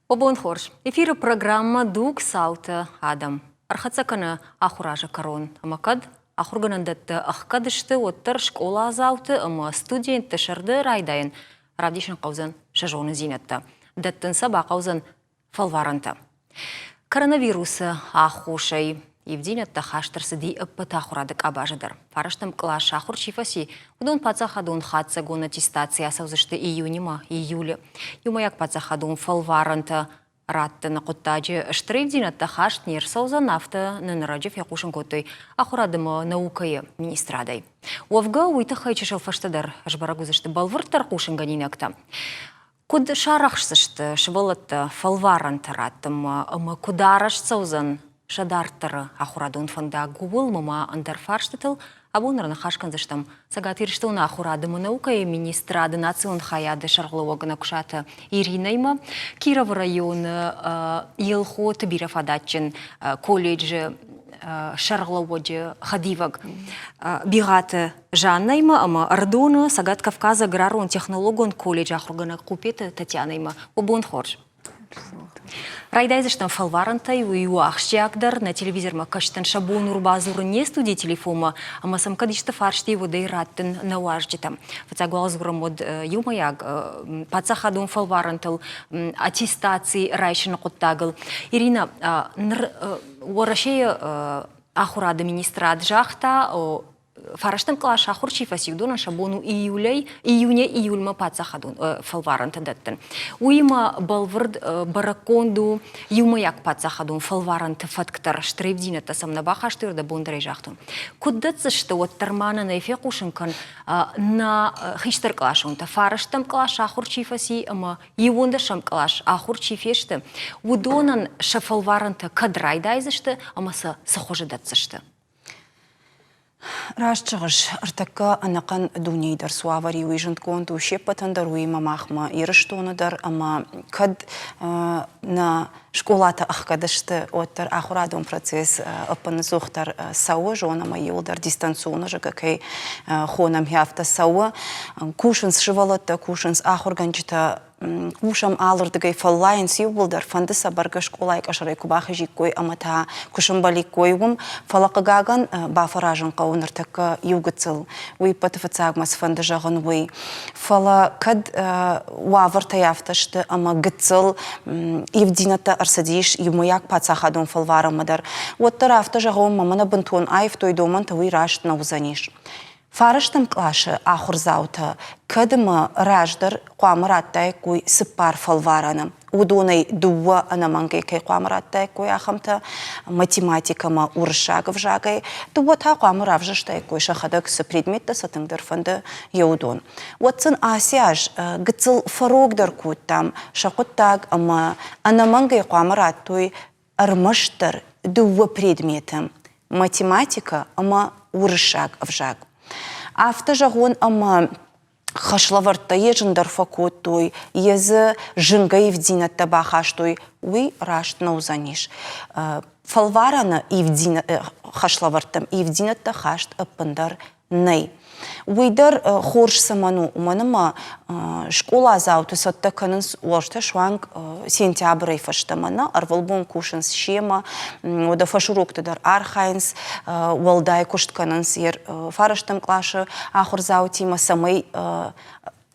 Бон хорз. Эфиры программӕ «Дуг цауты адӕм» ӕрхӕццӕ кӕны ахуыразы кӕрон. Ӕмӕ кӕд ахуыргӕнӕндӕттӕ ӕхгӕд сты, уӕддӕр скъоладзауты ӕмӕ студентты сӕрды райдайӕн равдисын хъӕудзӕн сӕ зонындзинӕдтӕ. Дӕттын сӕ бахъӕудзӕн фӕлварӕнтӕ. Коронавирусы аххосӕй ивдзинӕдтӕ хаст ӕрцыди ӕппӕт ахуырады къабазы дӕр. Фарӕстӕм кълас ахуыр чи фӕци, уыдон паддзахадон хатдзӕгон аттестаци ацӕудзысты июнимӕ, июлы. Иумӕйаг паддзахадон фӕлварӕнтӕ раттыны хъуыддаджы стыр ивдзинӕдтӕ хаст не рцӕудзӕн, афтӕ нын ӕрӕджы фехъусын кодтой ахуырады ӕмӕ наукӕйы министрадӕй. Уӕвгӕ, уый тыххӕй чысыл фӕстӕдӕр сбӕрӕг уыдзысты бӕлвырддӕр хъусынгӕнинӕгтӕ. Куыд сарӕхсдзысты сывӕллӕттӕ фӕлварӕнтӕ раттынмӕ ӕмӕ куыд арӕзт цӕудзӕн сӕ дарддӕры ахуырадон фӕндаг, ууыл ма ӕндӕр фарстытыл абон ӕрныхас кӕндзыстӕм Цӕгат Ирыстоны ахуырады ӕмӕ наукӕйы министрады национ хайады сӕргълӕууӕг Нӕкуысаты Иринаимӕ, Кировы районы Елхоты бирӕфадатджын колледжы сӕргълӕууӕджы хӕдивӕг Бигъаты Жаннӕимӕ ӕмӕ Ӕрыдоны Цӕгат Кавказы аграрон-технологон колледжы ахуыргӕнӕг Хъупеты Татьянӕимӕ. Уӕ бон хорз! Райдайдзыстӕм фӕлварӕнтӕй, уый у ахсджиагдӕр. Нӕ телевизормӕ кӕсджытӕн сӕ бон у ӕрбадзурын не студийы телефонмӕ ӕмӕ сӕм кӕд исты фарст и, уӕд ӕй раттын нӕ уазджытӕм. Фыццаг уал дзурӕм уӕд иумӕйаг паддзахадон фӕлварӕнтыл, аттестаци райсыны хъуыддагыл. Ирина, ныр Уӕрӕсейы ахуырады министрад загъта, фарӕстӕм кълас ахуыр чи фӕци, уыдонӕн сӕ бон у июлӕй, июнӕй июльмӕ паддзахадон фӕлварӕнтӕ дӕттын. Уыимӕ бӕлвырд бӕрӕггонд у иумӕйаг паддзахадон фӕлварӕнты фӕтк дӕр, стыр ивдзинӕдтӕ сӕм нӕ бахастой, дӕ бон дӕр ӕй загътон. Куыд дӕтдзысты, уӕддӕр ма нын ӕй фехъусын кӕн, нӕ хистӕркъласонтӕ, фарӕстӕм кълас ахуыр чи фӕци ӕмӕ иуондӕсӕм кълас ахуыр чи фесты, уыдонӕн сӕ фӕлварӕнтӕ кӕд райдайдзысты ӕмӕ сӕ цы хуызы дӕтдзысты? Раст зӕгъыс, ӕртӕккӕ ӕнӕхъӕн дунейы дӕр цы уавӕр и, уый зындгонд у се ппӕтӕн дӕр, уыимӕ махмӕ Ирыстоны дӕр ӕмӕ кӕд нӕ скъолатӕ ӕхгӕд сты, уӕддӕр ахуырадон процесс ӕппынӕдзухдӕр цӕуы, зонӕм ӕй иууылдӕр дистанцион зӕгъгӕ кӕй хонӕм, афтӕ цӕуы. Кусынц сывӕллӕттӕ, кусынц ахуыргӕнджытӕ, хъусӕм алырдыгӕй, фӕллайынц иууылдӕр, фӕнды сӕ бӕргӕ скъолайы къӕсӕрӕй куы бахизиккой ӕмӕ та куы сӕмбӕликкой уым, фӕлӕ хъыгагӕн бафӕразын хъӕуы ныртӕккӕ иу гыццыл. Уый ӕппӕты фыццаг мӕ цы фӕнды зӕгъын, уый. Фӕлӕ кӕд уавӕртӕй афтӕ сты ӕмӕ гыццыл ивддзинӕдтӕ ӕрцыдис иумӕйаг паддзахадон фӕлварӕнмӕ дӕр, уӕддӕр афтӕ зӕгъон, мӕ мӕнӕ бынтон аивтой домӕнтӕ, уый раст нӕ уыдзӕнис. Фарӕстӕм къласы ахуырдзаутӕ кӕд ӕмӕ раздӕр хъуамӕ радтаиккой цыппар фӕлварӕны, уыдонӕй дыууӕ ӕнӕмӕнгӕй кӕй хъуамӕ радтаиккой, ахӕмтӕ математикӕ ӕмӕ уырыссаг ӕвзагӕй, дыууӕ та хъуамӕ равзӕрстаиккой сӕхӕдӕг цы предметтӕ сӕ тынгдӕр фӕнды, йӕ уыдон. Уӕд сын ацы аз гыццыл фӕрогдӕр кодтам сӕ хъуыддаг ӕмӕ ӕнӕмӕнгӕй хъуамӕ радтой ӕрмӕстдӕр дыууӕ предметы математикӕ ӕмӕ уырыссаг ӕвзаг. Афтӕ зӕгъон ӕмӕ хӕслӕвӕрдтӕ йе зындӕр фӕкодтой, йе дзы зынгӕ ивддзинӕдтӕ бахастой, уый раст нӕ уыдзӕнис. Фӕлварӕны хӕслӕвӕрдтӕм ивддзинӕдтӕ хаст ӕппындӕр нӕй. Уый дӕр хорз цӕмӕн у, уымӕн ӕмӕ скъоладзауты цӕттӕ кӕнынц уӕртӕ суанг сентябрӕй фӕстӕмӕ нӕ ӕрвылбон кусынц семӕ, уӕдӕ фӕсурокты дӕр архайынц, уӕлдай куыст кӕнынц фарӕстӕм къласы ахуырдзаутимӕ, цӕмӕй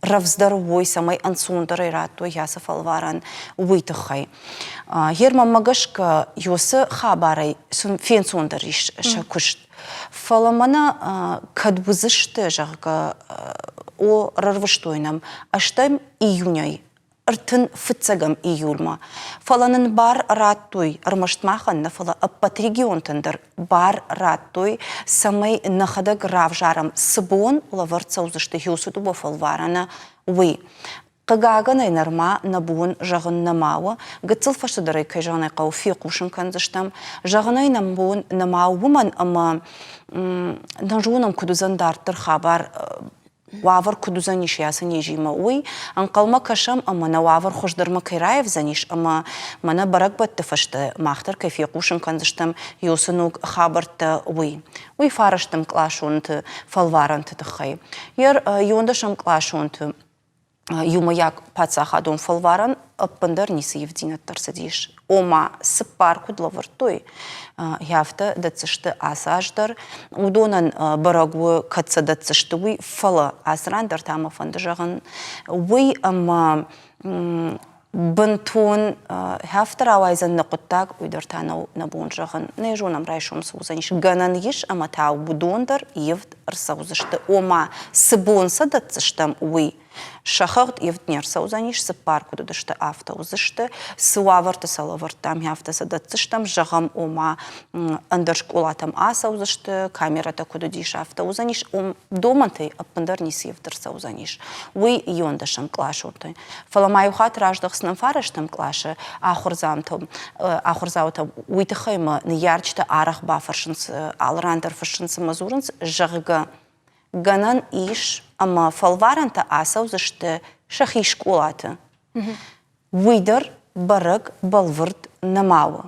рӕвдздӕр уой, цӕмӕй ӕнцондӕрӕй радтой ацы фӕлварӕн, уый тыххӕй. Гъер мӕнмӕ гӕсгӕ, Йосы хабарӕй сын фенцондӕр ис сӕ куыст. Фӕлӕ мӕнӕ кӕд уыдзысты, зӕгъгӕ, о, рарвыстой нӕм ӕстӕм июнӕй 35 июльмӕ. Фӕлӕ нын бар радтой, ӕрмӕст махӕн нӕ, фӕлӕ ӕппӕт регионтӕн дӕр бар радтой, цӕмӕй нӕхӕдӕг равзарӕм, цы бон лӕвӕрд цӕудзысты уыцы дыууӕ фӕлварӕны, уый. Хъыгагӕн ӕй нырма нӕ бон зӕгъын нӕма у, гыццыл фӕстӕдӕр ӕй, кӕй зӕгъын ӕй хъӕуы, фехъусын кӕндзыстӕм. Зӕгъын ӕй нӕ бон нӕма у, уымӕн ӕмӕ нӕ зонӕм, куыд уыдзӕн дарддӕр хабар уавӕр куыд уыдзӕнис ацы низимӕ, уый ӕнхъӕлмӕ кӕсӕм ӕмӕ нӕ уавӕр хуыздӕрмӕ кӕй раивдзӕнис ӕмӕ мӕнӕ бӕрӕгбӕтты фӕстӕ мах дӕр кӕй фехъусын кӕндзыстӕм уыцы ног хабӕрттӕ, уый. Уый фарӕстӕм къласонты фӕлварӕнты тыххӕй. Йе иуӕндӕсӕм къласонты. иумӕйаг паддзахадон фӕлварӕн ӕппындӕр ницы ивддзинӕдтӕ ӕрцыдис. Ома, цыппар куыд лӕвӕрдтой, афтӕ дӕтдзысты ацы аз дӕр. Уыдонӕн бӕрӕг у, кӕд сӕ дӕтдзысты, уый, фӕлӕ ацы ран дӕр та мӕ фӕнды зӕгъын уый, ӕмӕ бынтон афтӕ рауайдзӕн нӕ хъуыддаг, уый дӕр та нӕу нӕ бон зӕгъын. Нӕ зонӕм райсом цы уыдзӕнис. Гӕнӕн ис ӕмӕ та уыдон дӕр ивд ӕрцӕудзысты. Ома, цы бон сӕ дӕтдзыстӕм, уый. Сӕ хыгъд ивд не рцӕудзӕнис, цыппар куыд уыдысты, афтӕ уыдзысты. Цы уавӕрты сӕ лӕвӕрдтам, афтӕ сӕ дӕтдзыстӕм. Зӕгъӕм, ома, ӕндӕр скъолатӕм ацӕудзысты, камерӕтӕ куыд уыдис, афтӕ уыдзӕнис. Домӕнтӕй ӕппындӕр ницы ивд ӕрцӕудзӕнис. Уый иуӕндӕсӕм къласонтӕ. Фӕлӕ ма иу хатт раздӕхдзынӕн фарӕстӕм къласы ахуырдзаутӕм, ахуырдзаутӕм. Уый тыххӕй мӕ ныййарджытӕ арӕх бафӕрсынц, алы ран дӕр фыссынц ӕмӕ дзурынц, зӕгъгӕ, гӕнӕн ис ӕмӕ фӕлварӕнтӕ ацӕудзысты сӕхи скъолаты. Уый дӕр бӕрӕг бӕлвырд нӕма у.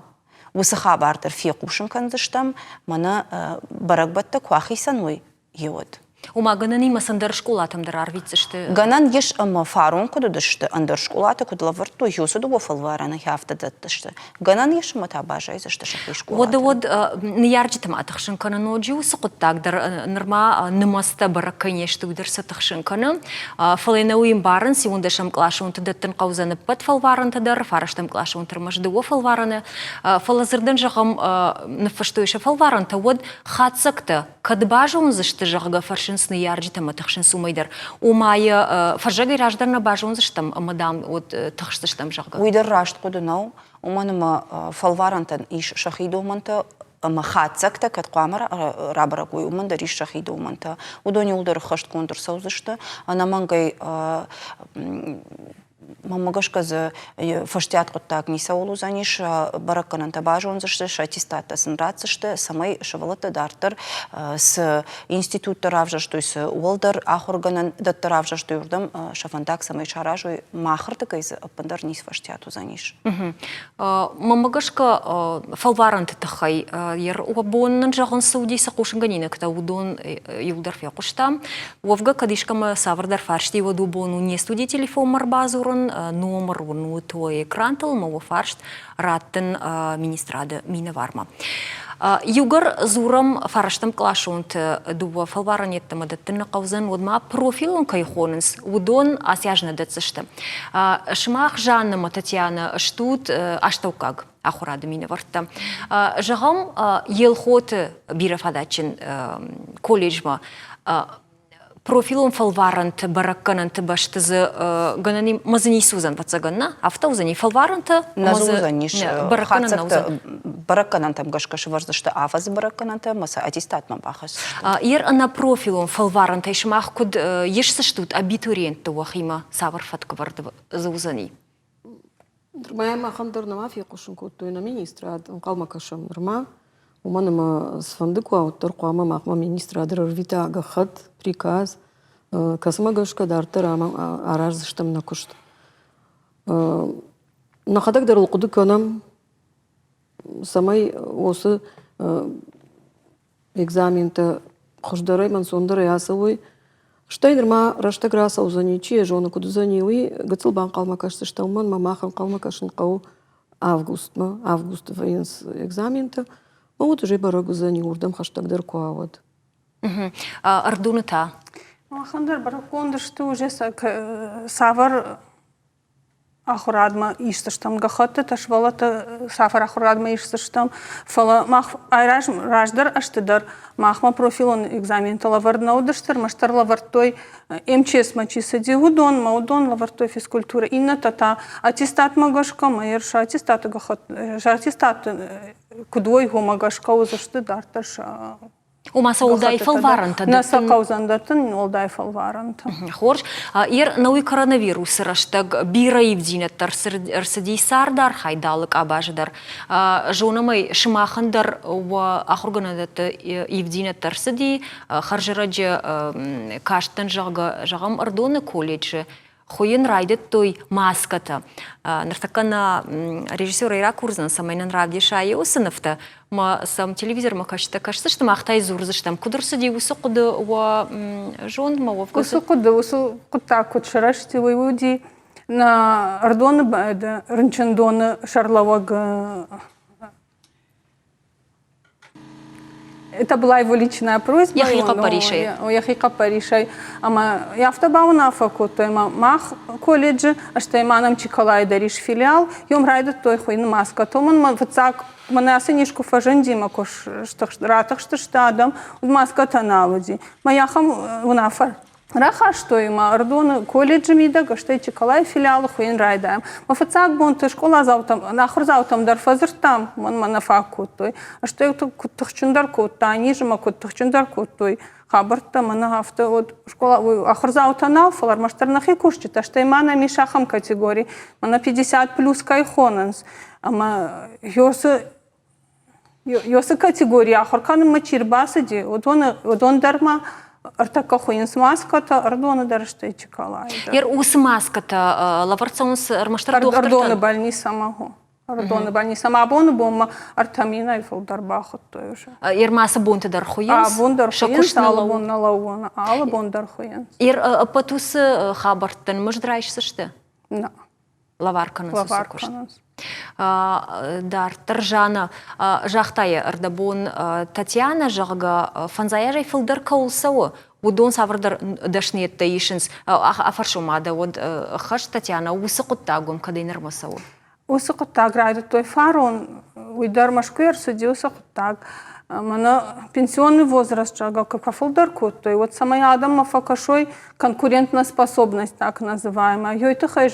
Уыцы хабар дӕр фехъусын кӕндзыстӕм, мӕнӕ бӕрӕгбӕттӕ куы ахицӕн уой, еуӕд. Ома гӕнӕнимӕ цы ӕндӕр скъолатӕм дӕр арвитдзысты? Гӕнӕн ис ӕмӕ фарон куыд уыдысты, ӕндӕр скъолаты куыд лӕвӕрдтой, уыцы дыууӕ фӕлварӕны афтӕ дӕтдзысты. Гӕнӕн ис ӕмӕ та баззайдзысты сӕхи скъолаты. Уӕдӕ уӕд ныййарджыты ма тыхсын кӕны ноджы уыцы хъуыддаг дӕр нырма нымӕцтӕ бӕрӕг кӕй не сты, уый дӕр сӕ тыхсын кӕны. Фӕлӕ нӕ уый ӕмбарынц, иуӕндӕсӕм къласонты дӕттын хъӕудзӕн ӕппӕт фӕлварӕнтӕ дӕр, фарӕстӕм къласонты ӕрмӕст дыууӕ фӕлварӕны. Фӕлӕ дзырдӕн зӕгъӕм, ныффыстой сӕ фӕлварӕнтӕ, уӕд хатдзӕгтӕ кӕд базондзысты, зӕгъгӕ, фӕрсынц ныййарджытӕ ӕмӕ тыхсынц уымӕй дӕр. Ома йӕ фӕззӕгӕй раздӕр нӕ базондзыстӕм ӕмӕ, дам, уӕд тыхсдзыстӕм, зӕгъгӕ. Уый дӕр раст хъуыды нӕу, уымӕн ӕмӕ фӕлварӕнтӕн ис сӕхи домӕнтӕ ӕмӕ хатдзӕгтӕ кӕд хъуамӕ рабӕрӕг уой, уымӕн дӕр ис сӕхи домӕнтӕ. Уыдон иууылдӕр ӕххӕстгонд ӕрцӕудзысты. Ӕнӕмӕнгӕй Мӕнмӕ гӕсгӕ дзы фӕстиат хъуыддаг ницӕуыл уыдзӕнис, бӕрӕггӕнӕнтӕ базондзысты, сӕ аттестаттӕ сын ратдзысты, цӕмӕй сывӕллӕттӕ дарддӕр цы институттӕ равзӕрстой, цы уӕлдӕр ахуыргӕнӕн дӕттӕ равзӕрстой, уырдӕм сӕ фӕндаг цӕмӕй саразой, махырдыгӕй дзы ӕппындӕр ницы фӕстиат уыдзӕнис. Мӕнмӕ гӕсгӕ, фӕлварӕнты тыххӕй уӕ бон нын зӕгъын цы уыди, цы хъусынгӕнинӕгтӕ, уыдон иуылдӕр фехъуыстам. Уӕвгӕ, кӕд искӕмӕ цавӕрдӕр фарсти, уӕд уӕ бон у не студийы телефонмӕ ӕрбадзурын, номыр уын у уӕ экрантыл ӕмӕ уӕ фарст раттын министрады минӕвармӕ. Иугӕр дзурӕм фарӕстӕм къласонты дыууӕ фӕлварӕн йеддӕмӕ дӕттын нӕ хъӕудзӕн, уӕд ма профилон кӕй хонынц, уыдон ацы аз нӕ дӕтдзысты. Сымах Жанна ӕмӕ Татьяна стут астӕуккаг ахуырады минӕвӕрттӕ. Зӕгъӕм, Елхоты бирӕфадатджын колледжмӕ профилон фӕлварӕнты бӕрӕггӕнӕнты бӕсты дзы гӕнӕн ма дзы ницы уыдзӕн, ӕвӕццӕгӕн, нӕ? Афтӕ уыдзӕни фӕлварӕнтӕ? Нӕ дзы уыдзӕнис. Бӕрӕггӕнӕнтӕ бӕрӕггӕнӕнтӕм гӕсгӕ сӕвӕрдзысты афӕдзы бӕрӕггӕнӕнтӕ ӕмӕ сӕ аттестатмӕ бахӕсдзысты. Ер ӕнӕпрофилон фӕлварӕнтӕй сымах куыд исдзыстут абитуриентты уӕхимӕ цавӕр фӕткӕвӕрд дзы уыдзӕни? Нырма махӕн дӕр нӕма фехъусын кодтой нӕ министрад, ӕнхъӕлмӕ кӕсӕм нырма. Уымӕн ӕмӕ цыфӕнды куы уа, уӕддӕр хъуамӕ махмӕ министрад ӕрӕрвита гӕххӕтт, приказ, кӕцымӕ гӕсгӕ дарддӕр араздзыстӕм нӕ куыст. Нӕхӕдӕг дӕр ыл хъуыды кӕнӕм, цӕмӕй уыцы экзаментӕ хуыздӕрӕй, ӕнцондӕрӕй ацӕуой. Стӕй нырма рӕстӕг рацӕудзӕни, чи йӕ зоны, куыд уыдзӕни, уый гыццыл банхъӕлмӕ кӕсдзыстӕм, уымӕн ӕмӕ мах ӕнхъӕлмӕ кӕсын хъӕуы августмӕ. Августы вӕййынц экзаментӕ. Мӕ уд уже бӕрӕг уыдзӕни, уырдӕм хӕстӕгдӕр куы уа, уӕд. Ӕрдуны та? Махӕн дӕр бӕрӕггонд сты уже цавӕр ахуырадмӕ исдзыстӕм гӕххӕттытӕ, сывӕллӕттӕ цавӕр ахуырадмӕ исдзыстӕм. Фӕлӕ мах раздӕр ӕзты дӕр махмӕ профилон экзаментӕ лӕвӕрд нӕ уыдысты, ӕрмӕстдӕр лӕвӕрдтой МЧС-мӕ чи цыди, уыдонмӕ, уыдон лӕвӕрдтой физкультурӕ. Иннӕтӕ та аттестатмӕ гӕсгӕ ӕмӕ сӕ аттестаты гӕххӕтт, сӕ аттестаты куыд уой, уымӕ гӕсгӕ уыдзысты дарддӕр сӕ Ома сӕ уӕлдай фӕлварӕнтӕ Нӕ сӕ хъӕудзӕн дӕттын уӕлдай фӕлварӕнтӕ. Хорз. Ер науи коронавирусы рӕстӕг бирӕ ивдзинӕдтӕ ӕрцыди цардархайды алы къабазы дӕр. Зонӕм ӕй, сымахӕн дӕр уӕ ахуыргӕнӕндӕтты ивдзинӕдтӕ ӕрцыди. Хӕрзӕрӕджы кастӕн, зӕгъгӕ, зӕгъӕм, Ӕрдоны колледжы. Хуыйын райдыдтой маскӕтӕ. Ныртӕккӕ нӕ режиссерӕй ракурдзӕн, цӕмӕй нын равдиса йӕ уыцы нывтӕ. Мӕ сӕм телевизормӕ кӕсджытӕ кӕсдзысты, мах та дзурдзыстӕм. Куыд ӕрцыди уыцы хъуыды уӕ зондмӕ? Уӕвгӕ Уыцы хъуыды, уыцы хъуыддаг куыд сырӕзти, уый уыди нӕ Ӕрыдоны рынчындоны сӕрлӕууӕг. Это была его личная просьба. Йӕхи хъӕппӕрисӕй. Йӕхи хъӕппӕрисӕй. Ӕмӕ афтӕ бауынаффӕ кодтой, ӕмӕ мах колледжы, стӕй ма нӕм Чиколайы дӕр ис филиал, уым райдыдтой хуыйны маскӕтӕ. Уымӕн мӕ фыццаг мӕнӕ ацы низ куы фӕзынди ӕмӕ куы ратыхстысты адӕм, уӕд маскӕтӕ нал уыди. Мӕ ахӕм уынаффӕ рахастой ӕмӕ Ӕрыдоны колледжы мидӕг, стӕй Чиколайы филиалы хуыйын райдайӕм. Мӕ фыццаг бонты скъоладзаутӕм, ахуырдзаутӕм дӕр фӕдзырдтам, мӕнмӕ нӕ фаг кодтой. Стӕй куыд тыхджындӕр кодта низ ӕмӕ куыд тыхджындӕр кодтой хабӕрттӕ, мӕнӕ афтӕ вот скъола ахуырдзаутӕ нал, фӕлӕ ӕрмӕстдӕр нӕхи кусджытӕ, стӕй ма нӕм ис ахӕм категори, мӕнӕ 50 плюс кӕй хонынц, ӕмӕ ёсы Ёсы категори ахуыр кӕнынмӕ чи рбацыди, уыдон дӕр ма ӕртӕккӕ хуыйынц маскӕтӕ, Ӕрыдоны дӕр стӕй Чиколайы дӕр. Ер уыцы маскӕтӕ лӕвӕрд цӕуынц ӕрмӕстдӕр дохтыртӕн? Ӕрыдоны больницӕмӕ. Ӕрыдоны больницӕмӕ абоны бонмӕ 3000-ӕй фылдӕр бахуыдтой уже. Ер ма цы бонты дӕр хуыйынц? Абон дӕр хуыйынц, алы бон нӕ лӕууон, алы бон дӕр хуыйынц. Ер ӕппӕт уыцы хабӕрттӕн мызд райсдзысты? Нӕ. Лӕвар кӕнынц уыцы куыст. Дарддӕр Жанна загъта йӕ ӕрдӕбон Татьянӕ, зӕгъгӕ, фӕндзай азӕй фылдӕр кӕуыл цӕуы, уыдон цавӕрдӕр дӕсныйӕдтӕ исынц. Афӕрсон ма дӕ уӕд ӕххӕст, Татьянӕ, уыцы хъуыддаг уӕм кӕдӕй нырмӕ цӕуы? Уыцы хъуыддаг райдыдтой фарон, уый дӕр Мӕскуыйы ӕрцыди уыцы хъуыддаг. Мӕнӕ пенсионный возраст, зӕгъгӕ, куы фӕфылдӕр кодтой, уӕд цӕмӕй адӕммӕ фӕкӕсой, конкурентноспособность так называемая. Ёй тыххӕй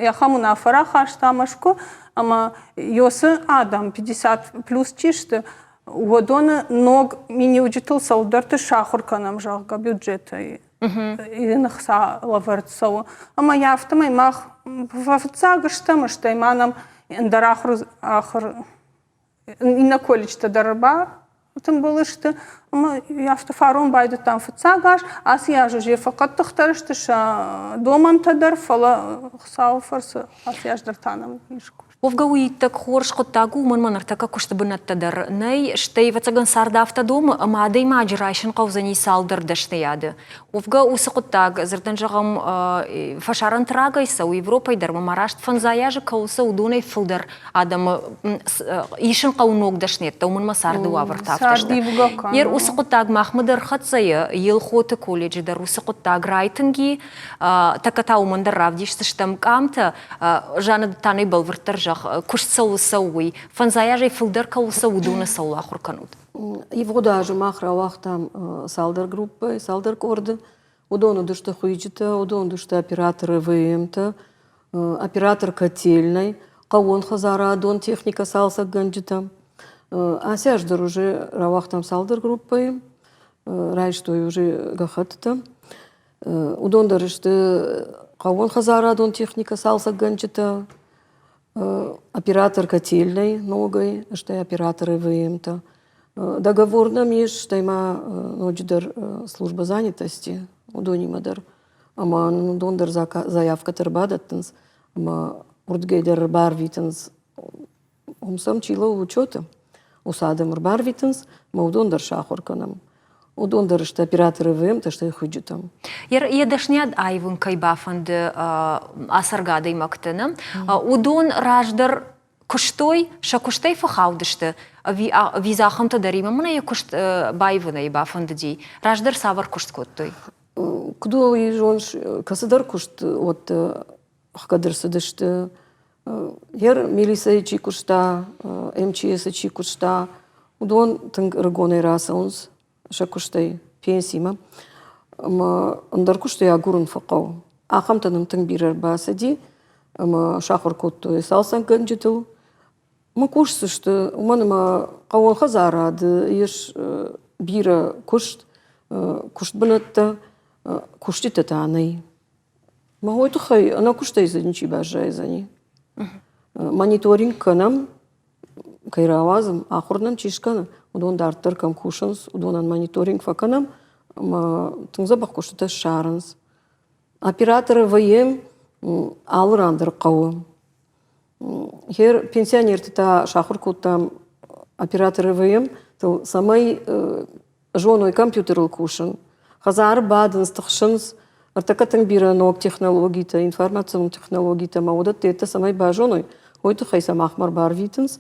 ахӕм уынаффӕ рахаста Мӕскуы, ӕмӕ ёсы адӕм 50 плюс чи сты, уыдоны ног миниуджытыл цӕуылдӕрты сахуыр кӕнӕм, зӕгъгӕ, бюджетӕй ӕхца лӕвӕрд цӕуы. Ӕмӕ йӕ афтӕмӕй мах фӕфыццаг стӕм, стӕй ма нӕм ӕндӕр ахуыр иннӕ колледжтӕ дӕр ӕрбатымбыл сты. Ӕмӕ афтӕ фарон байдыдтам фыццаг аз. Ацы аз уже фӕхъӕддыхдӕр сты сӕ домӕнтӕ дӕр, фӕлӕ Хуыцауы фӕрцы ацы аз дӕр та нӕм ис куыст. Уӕвгӕ уый иттӕг хорз хъуыддаг у, уымӕн ма ныртӕккӕ куысты бынӕттӕ дӕр нӕй, стӕй, ӕвӕццӕгӕн, цард афтӕ домы, ӕмӕ адӕймаджы райсын хъӕудзӕни цалдӕр дӕсныйады. Уӕвгӕ уыцы хъуыддаг, дзырдӕн зӕгъӕм, фӕсарӕнты рагӕй цӕуы, Европӕйы дӕр ма раст фӕндзай азы кӕуыл цӕуы, уыдонӕй фылдӕр адӕмы исын хъӕуы ног дӕсныйӕдтӕ, уымӕн ма царды уавӕртӕ афтӕ сты. Ер уыцы хъуыддаг махмӕ дӕр хӕццӕ Елхоты колледжы дӕр уыцы хъуыддаг райтынг и. Тӕккӕ та уымӕн дӕр равдисдзыстӕм къамтӕ. Жанна, та нӕ бӕлвырддӕр зӕгъ, куыст цӕуыл цӕуы, уый. Фӕндзай азӕй фылдӕр кӕуыл цӕуы, уыдоны цӕуыл ахуыр кӕнут? Ивгъуыд азы мах рауагътам цалдӕр группӕйы, цалдӕр къорды. Уыдон уыдысты хуыйджытӕ, уыдон уыдысты операторы ВМ-тӕ, оператор котельной, хъӕууон хӕдзарадон техникӕ цалцӕггӕнджытӕ. Ацы аз дӕр уже рауагътам цалдӕр группӕйы, райстой уже гӕххӕттытӕ. Уыдон дӕр сты хъӕууон хӕдзарадон техникӕ цалцӕггӕнджытӕ, оператор котельной ногӕй, стӕй оператор ЭВМ-тӕ. Договор нӕм ис, стӕй ма ноджыдӕр служба занятости уыдонимӕ дӕр. Ӕмӕ нын уыдон дӕр заявкӕтӕ ӕрбадӕттынц ӕмӕ уырдыгӕй дӕр ӕрбарвитынц. Уым сӕм чи лӕууы учеты, уыцы адӕм ӕрбарвитынц, ӕмӕ уыдон дӕр сахуыр кӕнӕм. Уыдон дӕр сты операторы ВМ-тӕ, стӕй хуыйджытӕм. Йӕ дӕсныйад аивын кӕй бафӕнды ацӕргӕ адӕймӕгты, нӕ? Уыдон раздӕр куыстой, сӕ куыстӕй фӕхаудысты, ӕви дзы ахӕмтӕ дӕр и? Мӕнӕ йӕ куыст баивын ӕй бафӕндыди. Раздӕр цавӕр куыст кодтой? Куыд у, уый зоныс, кӕцыдӕр куыст вот ӕхгӕд ӕрцыдысты. Йер милицӕйы чи куыста, МЧС-ы чи куыста, уыдон тынг ӕрыгонӕй рацӕуынц сӕ куыстӕй пенсимӕ. Ӕмӕ ӕндӕр куыстӕй агурын фӕхъӕуы. Ахӕмтӕ нӕм тынг бирӕ ӕрбацыди ӕмӕ сахуыр кодтой цалцӕггӕнджытыл. Ӕмӕ кусдзысты, уымӕн ӕмӕ хъӕууон хӕдзарады ис бирӕ куыст, куыстбынӕттӕ, кусджытӕ та нӕй. Мӕ уый тыххӕй ӕнӕ куыстӕй дзы ничи баззайдзӕни. Мониторинг кӕнӕм, кӕй рауадзӕм, ахуыр нӕм чи скӕны, уыдон дарддӕр кӕм кусынц, уыдонӕн мониторинг фӕкӕнӕм ӕмӕ тынг дзӕбӕх куыстытӕ ссарынц. Операторы вӕййӕм. Алы ран дӕр хъӕуы. Хер пенсионерты та сахуыр кодтам оператор ЭВМ, цӕмӕй зоной компьютерыл кусын. Хӕдзары бадынц, тыхсынц. Ӕртӕккӕ тынг бирӕ ног технологитӕ, информацион технологитӕ ӕмӕ уыдӕттӕ цӕмӕй базоной, уый тыххӕй сӕ махмӕ ӕрбарвитынц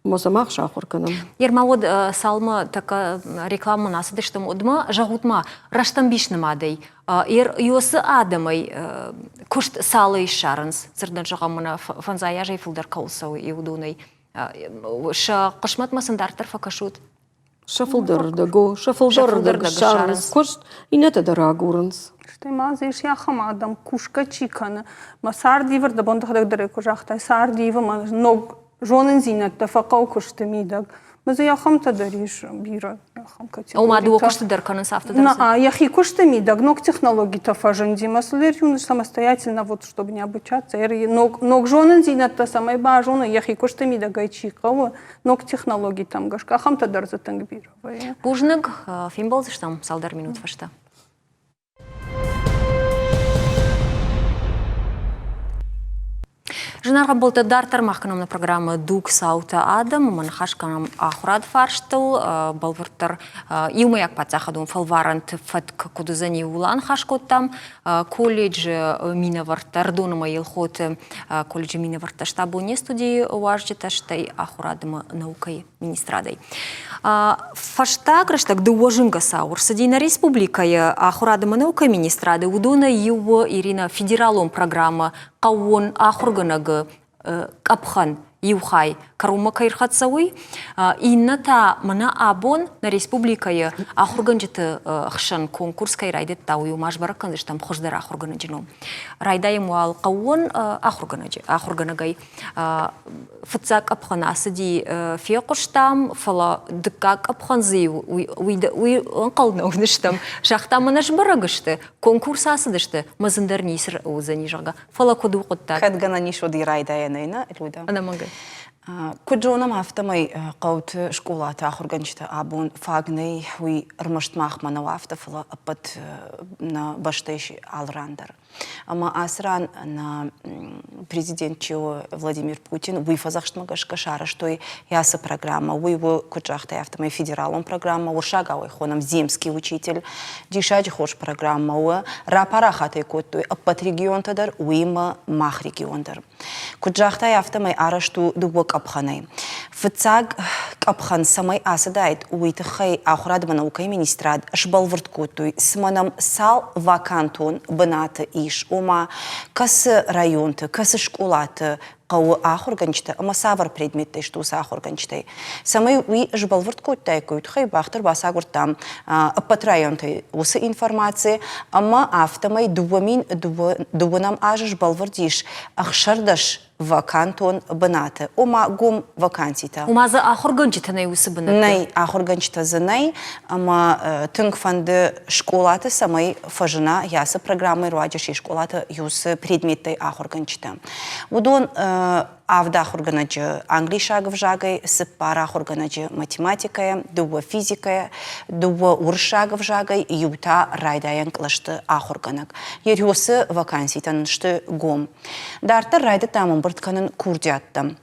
ӕмӕ сӕ мах сахуыр кӕнӕм. Ерма уӕд цалмӕ тӕккӕ рекламӕ ацыдыстӕм, уӕдмӕ зӕгъут-ма, рӕстӕмбис нымадӕй Ёсы адӕмӕй куыст цалӕй ссарынц, дзырдӕн зӕгъӕм, мӕнӕ фӕндзай азӕй фылдӕр кӕуыл цӕуы, уыдонӕй. Сӕ хъысмӕтмӕ сын дарддӕр фӕкӕсут? Сӕ фылдӕрырдӕг, о, сӕ фылдӕрырдӕг ссарынц куыст, иннӕтӕ дӕр агурынц. Стӕй ма дзы ис ахӕм адӕм, кусгӕ чи кӕны. Мӕ цард ивы, дӕ бон дӕхӕдӕг дӕр ӕй куы загътай, цард ивы, мӕ ног зонындзинӕдтӕ фӕхъӕуы куысты мидӕг. Мӕ дзы ахӕмтӕ дӕр ис бирӕ ахӕм категоритӕ. Ома дыууӕ куысты дӕр кӕнынц афтӕ дӕр? На, йӕхи куысты мидӕг ног технологитӕ фӕзынди. Мӕ самостоятельно вот чтобы не обучаться, ног, ног зонындзинӕдтӕ цӕмӕй базона, йӕхи куысты мидӕгӕй чи хъӕуы, ног технологитӕм гӕсгӕ, ахӕмтӕ дӕр дзы тынг бирӕ вӕййы. Бузныг, фембӕлдзыстӕм цалдӕр минут фӕстӕ. Зынаргъ ӕмбӕлттӕ, дарддӕр мах кӕнӕм нӕ программӕ «Дуг цаутӕ адӕм» ӕмӕ ныхас кӕнӕм ахуырад фарстыл, бӕлвырддӕр иумӕйаг паддзахадон фӕлварӕнты фӕтк куыд уыдзӕни, ууыл аныхас кодтам. Колледжы минӕвӕрттӕ, Ӕрыдон ӕмӕ Елхоты колледжы минӕвӕрттӕ сты абон не студийы уазджытӕ, стӕй ахуырад ӕмӕ наукӕйы министрадӕй. Фӕстаг рӕстӕг дыууӕ зынгӕ цау ӕрцыди нӕ республикӕйы ахуырад ӕмӕ наукӕйы министрады. Уыдонӕй иу у Ирина федералон программӕ хъӕууон ахуыргӕнӕгы къӕпхӕн иу хай кӕронмӕ кӕй ӕрхӕццӕ, уый. Иннӕ та мӕнӕ абон нӕ республикӕйы ахуыргӕнджыты хсӕн конкурс кӕй райдыдта, уый ма сбӕрӕг кӕндзыстӕм хуыздӕр ахуыргӕнӕджы ном. Райдайӕм уал хъӕууон ахуыргӕнӕджы ахуыргӕнӕгӕй. Фыццаг къӕпхӕн ацыди, фехъуыстам, фӕлӕ дыккаг къӕпхӕн дзы уый ӕнхъӕл нӕ уыдыстӕм. Загъта, мӕнӕ сбӕрӕг сты, конкурс ацыдысты, мӕ зындӕр ницы уыдзӕни, зӕгъгӕ. Фӕлӕ куыд у хъуыддаг? Кӕд гӕнӕн ис, уӕд райдайӕнӕй, нӕ, Люда? Ӕнӕмӕнгӕй. Куыд зонӕм, афтӕмӕй хъӕуты скъолаты ахуыргӕнджытӕ абон фаг нӕй, уый ӕрмӕст махмӕ нӕу афтӕ, фӕлӕ ӕппӕт нӕ бӕстӕйы алы ран дӕр. Ӕмӕ ацы ран нӕ президент чи у, Владимир Путин, уый фӕдзӕхстмӕ гӕсгӕ сарӕзтой ацы программӕ. Уый у, куыд загътай, афтӕмӕй федералон программӕ, уырыссагау ӕй хонӕм «Земский учитель». Диссаджы хорз программӕ у. Рапарахат ӕй кодтой ӕппӕт регионтӕ дӕр, уыимӕ мах регион дӕр. Куыд загътай, афтӕмӕй арӕзт у дыууӕ къӕпхӕнӕй. Фыццаг къӕпхӕн цӕмӕй ацыдаид, уый тыххӕй ахуырад ӕмӕ наукӕйы министрад сбӕлвырд кодтой, цымӕ нӕм цал вакантон бынаты ис, ома кӕцы районты, кӕцы скъолаты хъӕуы ахуыргӕнджытӕ ӕмӕ цавӕр предметтӕй сты уыцы ахуыргӕнджытӕй. Цӕмӕй уый сбӕлвырд кодтаиккой, уый тыххӕй бӕхтӕ бацагуырдтам ӕппӕт районтӕй уыцы информаци ӕмӕ афтӕмӕй 2002 азы сбӕлвырд ис 16 вакантон бынаты, ома гом ваканситӕ. Ома дзы ахуыргӕнджытӕ нӕй уыцы бынӕтты? Нӕй, ахуыргӕнджытӕ дзы нӕй, ӕмӕ тынг фӕнды скъолаты, цӕмӕй фӕзына ацы программӕйы руаджы се скъолаты уыцы предметтӕй ахуыргӕнджытӕ. Уыдон авд ахуыргӕнӕджы англисаг ӕвзагӕй, цыппар ахуыргӕнӕджы математикӕйӕ, дыууӕ физикӕйӕ, дыууӕ уырыссаг ӕвзагӕй, иу та райдайӕн кълӕсты ахуыргӕнӕг. Ериосы ваканситӕн сты гом. Дарддӕр райдыдтам ӕмбырд кӕнын курдиӕттӕ.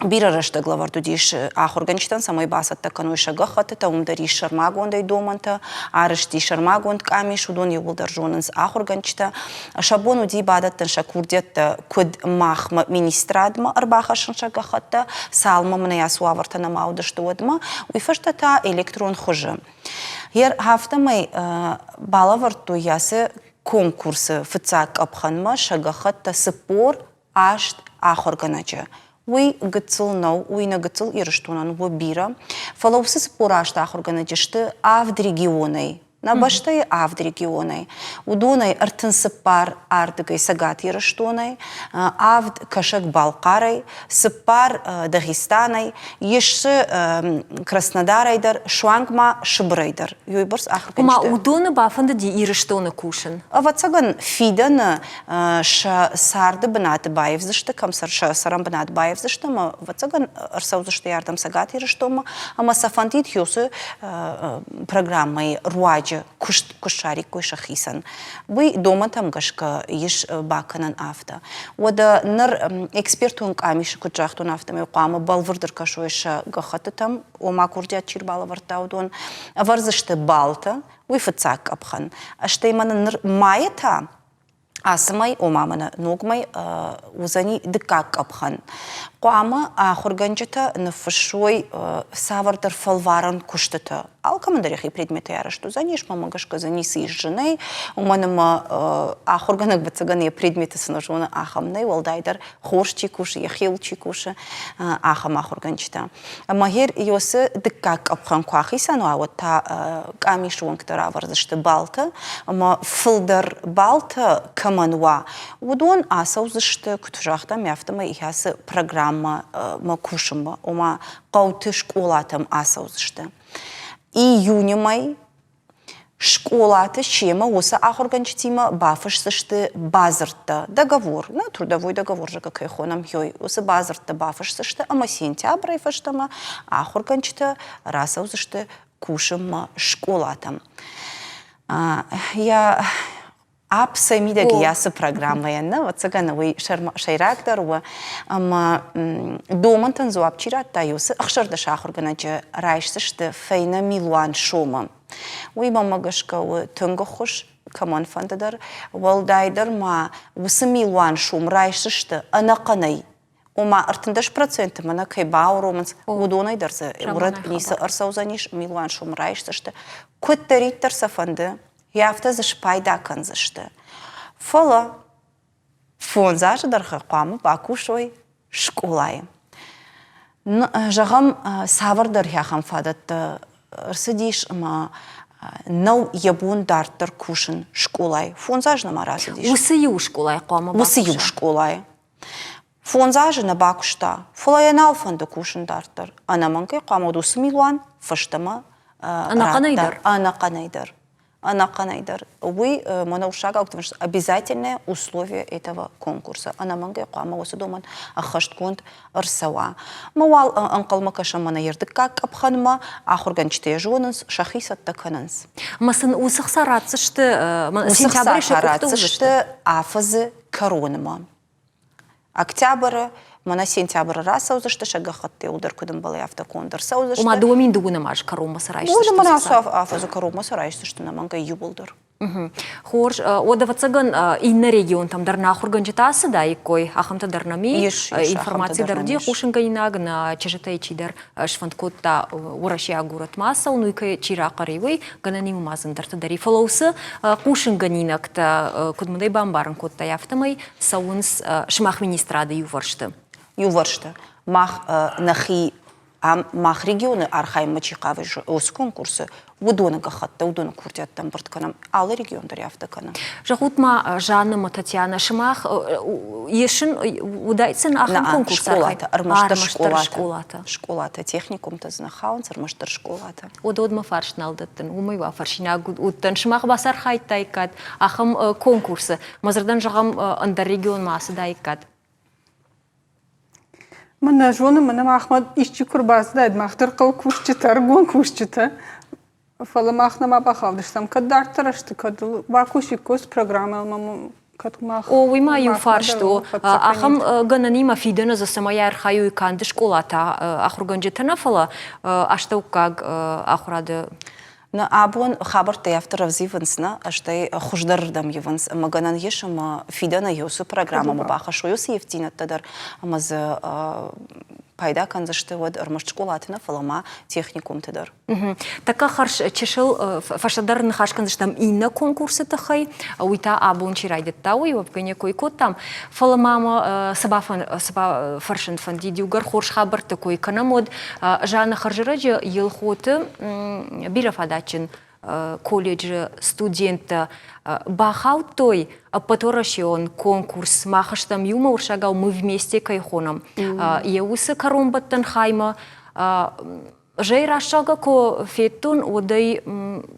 Бирӕ рӕстӕг лӕвӕрд уыдис ахуыргӕнджытӕн, цӕмӕй бацӕттӕ кӕной сӕ гӕххӕттытӕ, уым дӕр ис сӕрмагондӕй домӕнтӕ, арӕзт ис сӕрмагонд къамис, уыдон иууылдӕр зонынц ахуыргӕнджытӕ. Сӕ бон уыди бадӕттын сӕ курдиӕттӕ куыд махмӕ министрадмӕ ӕрбахӕссын сӕ гӕххӕттӕ, цалынмӕ мын ацы уавӕртӕ нӕма уыдысты, уӕдмӕ, уый фӕстӕ та электрон хуызы. Афтӕмӕй балӕвӕрдтой ацы конкурсы фыццаг къӕпхӕнмӕ сӕ гӕххӕттӕ 48 ахуыргӕнӕджы. Уый гыццыл нӕу, уый нӕ гыццыл Ирыстонӕн у бирӕ, фӕлӕ уыцы 48 ахуыргӕнӕджы сты авд регионӕй Нӕ бӕстӕйы авд регионӕй, уыдонӕй 34 ардыгӕй Цӕгат Ирыстонӕй, авд Кӕсӕг-Балхъарӕй, цыппар Дагъистанӕй, ис дзы Краснодарӕй дӕр, суанг ма Сыбырӕй дӕр. Уыйбӕрц ахуыргӕнджытӕ. Ома уыдоны бафӕндыди Ирыстоны кусын? Ӕвӕццӕгӕн, фидӕны сӕ царды бынаты баивдзысты, кӕм сӕ цӕрӕн бынат баивдзысты ӕмӕ, ӕвӕццӕгӕн, ӕрцӕудзысты ардӕм Цӕгат Ирыстонмӕ ӕмӕ сӕ фӕндид уыцы программӕйы руаджы. руаджы куыст куы ссариккой сӕхицӕн. Уый домӕнтӕм гӕсгӕ ис бакӕнӕн афтӕ. Уӕдӕ ныр экспертон къамисы куыд загътон, афтӕмӕй хъуамӕ бӕлвырд ӕркӕсой сӕ гӕххӕттытӕм, ома курдиат чи рбалӕвӕрдта, уыдон ӕвӕрдзысты баллтӕ, уый фыццаг къӕпхӕн. Стӕй ма нын ныр майы та ацы мӕй, ома мӕнӕ ног мӕй уыдзӕни дыккаг къӕпхӕн. Хъуамӕ ахуыргӕнджытӕ ныффыссой цавӕрдӕр фӕлварӕн куыстытӕ. Алкӕмӕн дӕр йӕхи предметӕй арӕзт уыдзӕнис, мӕнмӕ гӕсгӕ дзы ницы ис зынӕй, уымӕн ӕмӕ ахуыргӕнӕг ӕвӕццӕгӕн йӕ предметы цы нӕ зоны, ахӕм нӕй, уӕлдайдӕр хорз чи кусы, йӕхиуыл чи кусы, ахӕм ахуыргӕнджытӕ. Ӕмӕ гъер Иосы дыккаг къӕпхӕн куы ахицӕн уа, уӕд та къамисы уӕнгтӕ равӕрдзысты балтӕ, ӕмӕ фылдӕр балтӕ кӕмӕн уа, уыдон ацӕудзысты, куыд загътам, афтӕмӕй ацы программӕмӕ кусынмӕ, ома хъӕуты скъолатӕм ацӕудзысты. Июны мӕй Скъолаты семӕ уыцы ахуыргӕнджытимӕ бафысдзысты бадзырдтӕ, договор, ну, трудовой договор, зӕгъгӕ, кӕй хонӕм, уый. Уыцы бадзырдтӕ бафысдзысты ӕмӕ сентябрӕй фӕстӕмӕ ахуыргӕнджытӕ рацӕудзысты кусынмӕ скъолатӕм. Йӕ Ап сӕ мидӕг ацы программӕйӕн нӕ, ӕвӕццӕгӕн, уый сӕйрагдӕр у, ӕмӕ домӕнтӕн дзуапп чи радта, уыцы 16 ахуыргӕнӕджы райсдзысты фӕйнӕ милуан сомы. Уый мӕнмӕ гӕсгӕ у тынг ӕххуыс кӕмӕнфӕнды дӕр, уӕлдайдӕр ма уыцы милуан сом райсдзысты ӕнӕхъӕнӕй Ома 13% мӕнӕ кӕй бауромынц, уыдонӕй дӕр дзы урӕд ницы ӕрцӕудзӕнис, милуан сом райсдзысты. Куыддӕриддӕр сӕ фӕнды, афтӕ дзы спайда кӕндзысты. Фӕлӕ фондз азы дӕргъы хъуамӕ бакусой скъолайы. Зӕгъӕм, цавӕрдӕр ахӕм фадӕттӕ ӕрцыдис ӕмӕ нӕу йӕ бон дарддӕр кусын скъолайы. Фондз азы нӕма рацыдис. Уыцы иу скъолайы хъуамӕ бакуса? Уыцы иу скъолайы. Фондз азы нӕ бакуыста, фӕлӕ йӕ нал фӕнды кусын дарддӕр. Ӕнӕмӕнгӕй хъуамӕ уыд уыцы милуан фӕстӕмӕ Ӕнӕхъӕнӕй дӕр? Ӕнӕхъӕнӕй дӕр. Ӕнӕхъӕнӕй дӕр. Уый мӕнӕ уырыссагау обязательное условие этого конкурса. Ӕнӕмӕнгӕй хъуамӕ уыцы домӕн ӕххӕстгонд ӕрцӕуа. Мӕ уал ӕнхъӕлмӕ кӕсӕм мӕнӕ йе рдыккаг къӕпхӕнмӕ, ахуыргӕнджытӕ йӕ зонынц, сӕхи цӕттӕ кӕнынц. Ӕмӕ сын уыцы хца ратдзысты, Уыцы хца ратдзысты афӕдзы кӕронмӕ. Октябры, мӕнӕ сентябры рацӕудзысты, сӕ гӕххӕтты иуылдӕр куыд ӕмбӕлы, афтӕ конд ӕрцӕудзысты. Ома 2002 азы кӕронмӕ сӕ райсдзысты? Мӕнӕ ацы афӕдзы кӕронмӕ сӕ райсдзысты ӕнӕмӕнгӕй иууылдӕр. Хорз. Уӕд, ӕвӕццӕгӕн, иннӕ регионтӕм дӕр нӕ ахуыргӕнджытӕ ацыдаиккой, ахӕмтӕ дӕр нӕм и. Информаци дӕр уыди хъусынгӕнинаг, нӕ чызджытӕй чидӕр сфӕнд кодта уӕрӕсейаг горӕтмӕ ацӕуын, уый кӕй чи рахъӕр и, уый, гӕнӕн и уымӕ ӕндӕртӕ дӕр и. Фӕлӕ уыцы хъусынгӕнинӕгтӕ, куыд мын ӕй бамбарын кодтай, афтӕмӕй цӕуынц сымах министрады иувӕрсты. Иувӕрсты. Мах нӕхи ам мах регионы архайынмӕ чи хъавы уыцы конкурсы, уыдоны гӕххӕттӕ, уыдоны курдиӕттӕ ӕмбырд кӕнӕм. Алы регион дӕр афтӕ кӕны. Зӕгъут-ма, Жанна ӕмӕ Татьяна, сымах есын уыдаид сын ахӕм конкурс скъолатӕ, ӕрмӕстдӕр скъолатӕ. Скъолатӕ, техникумтӕ дзы нӕ хауынц, ӕрмӕстдӕр скъолатӕ. Уыдон мӕ фарст нал дӕттын, уымӕй уӕ фӕрсинаг уыдтӕн. Сымах бацархайдтаиккат ахӕм конкурсы. Мӕ дзырдӕн зӕгъӕм, ӕндӕр регионмӕ ацыдаиккат. Мӕн нӕ зоны, мӕнӕ махмӕ исчи куы рбацыдаид, мах дӕр хъӕуы кусджытӕ, ӕрыгон кусджытӕ. Фӕлӕ мах нӕма бахаудыстӕм. Кӕд дарддӕр сты, кӕд бакусиккой программӕ кӕд мах О, уый ма иу фарст у. Ахӕм гӕнӕнимӕ фидӕны дзы цӕмӕй архайой канд скъолатӕ ахуыргӕнджытӕ нӕ, фӕлӕ астӕуккаг ахуырады Нӕ абон хабӕрттӕ афтӕ рӕвдз ивынц, нӕ, стӕй хуыздӕрырдӕм ивынц, ӕмӕ гӕнӕн ис, ӕмӕ фидӕны уыцы программӕмӕ бахӕссой уыцы ивддзинӕдтӕ дӕр, ӕмӕ дзы пайда кӕндзысты уӕд ӕрмӕст скъолаты нӕ, фӕлӕ ма техникумты дӕр. Тӕккӕ хӕрз чысыл фӕстӕдӕр ныхас кӕндзыстӕм иннӕ конкурсы тыххӕй, уый та абон чи райдыдта, уый уӕвгӕ не кой кодтам. Фӕлӕ ма мӕ цы бафӕрсын фӕндид, иугӕр хорз хабӕртты кой кӕнӕм, уӕд Жанна хӕрзӕрӕджы Елхоты бирӕфадатджын колледжы студенттӕ бахаудтой ӕппӕтуӕрӕсеон конкурс «Мах стӕм иумӕ» уырыссагау «Мы вместе» кӕй хонӕм, йӕ уыцы кӕронбӕттӕн хаймӕ. Зӕй рӕстӕгӕ куы федтон, уӕд ӕй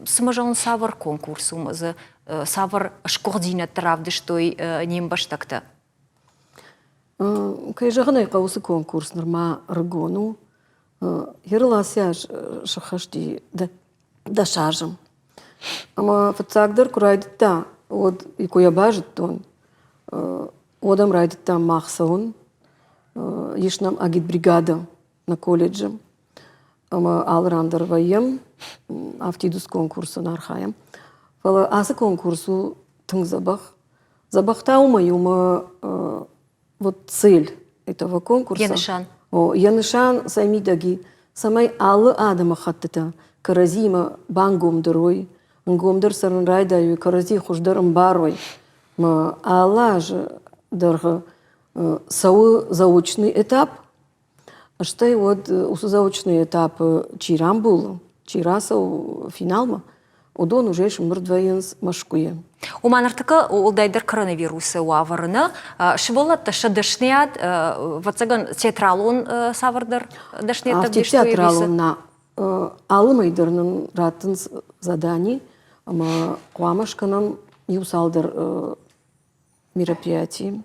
цымӕ зӕгъын цавӕр конкурс у ӕмӕ дзы цавӕр сгуыхтдзинӕдтӕ равдыстой не мбӕстӕгтӕ? Кӕй зӕгъын ӕй хъӕуы, уыцы конкурс нырма ӕрыгон у. Ерыл ацы аз сӕххӕст и дӕс азы. Ӕмӕ фыццагдӕр куы райдыдта, уӕд куы йӕ базыдтон, уӕд ӕм райдыдтам мах цӕуын. Ис нӕм агитбригадӕ нӕ колледжы. Ӕмӕ алы ран дӕр вӕййӕм, афтид уыцы конкурсы архайӕм. Фӕлӕ ацы конкурс у тынг дзӕбӕх. Дзӕбӕх та уымӕй уымӕ вот цель этого конкурса. Йӕ нысан. О, йӕ нысан цӕй мидӕг и, цӕмӕй алы адӕмыхӕттытӕ кӕрӕдзиимӕ бангомдӕр уой, ӕнгомдӕр цӕрын райдайой, кӕрӕдзи хуыздӕр ӕмбарой. Мӕ алы азы дӕргъы цӕуы заочный этап, Стӕй уӕд уыцы заочный этапы чи рамбулы, чи рацӕуы финалмӕ, уыдон уже сымбырд вӕййынц Мӕскуыйы. Ома ныртӕккӕ уӕлдайдӕр коронавирусы уавӕры нӕ сывӕллӕттӕ сӕ дӕсныйад, ӕвӕццӕгӕн, театралон цавӕрдӕр дӕсныйӕдтӕ ӕвдистой? Театралон нӕ. Алы мӕй дӕр нын раттынц задани ӕмӕ хъуамӕ скӕнӕм иу цалдӕр мероприятий.